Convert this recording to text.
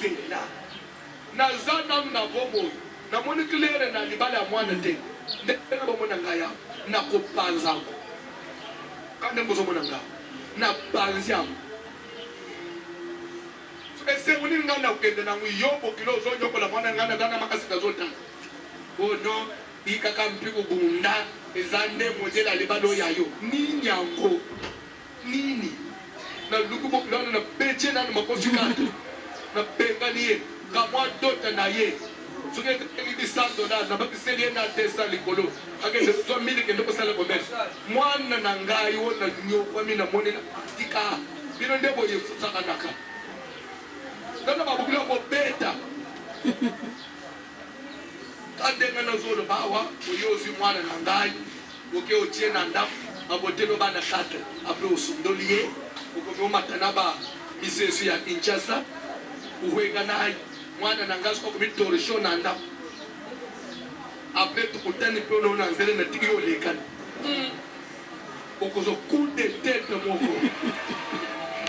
Bozela. Naza nanu na bomoi. Namoni claire na libala ya mwana te. Ndenge bomona ngai awa, nakopanza yango. Kaka ndenge bozomona ngai awa, napanzi yango. Esengo nini ngai nakokende na yango? Yo bokilo ozonyokola mwana ngai, naza na makasi nazotala. Oh non, bikaka mpi kobunda eza nde modele ya libala oyo ya yo. Nini yango? Nini? Naluki bokilo wana nabeti ye nanu makofi kaka. Nabengani ye kamwa dota na ye soki ekangi $100 nabakiseli ye na 200 likolo akende kozwa 1000 kende kosala commerce. Mwana na ngai oyo nanyokwami namoni na tika bino nde boye efusakanaka nano babokilo ya kobeta Ka ndenge nazoloba awa oye ozwi mwana na ngai oke otie na ndako aboteli yo bana 4 apres osundoli ye okomi omata na ba misesu ya Kinshasa uhuenga nayi mwana na ngai soki akomi torchon na ndako apres tokutani pe ono na nzela natiki yo olekani okozwa coup de tete moko.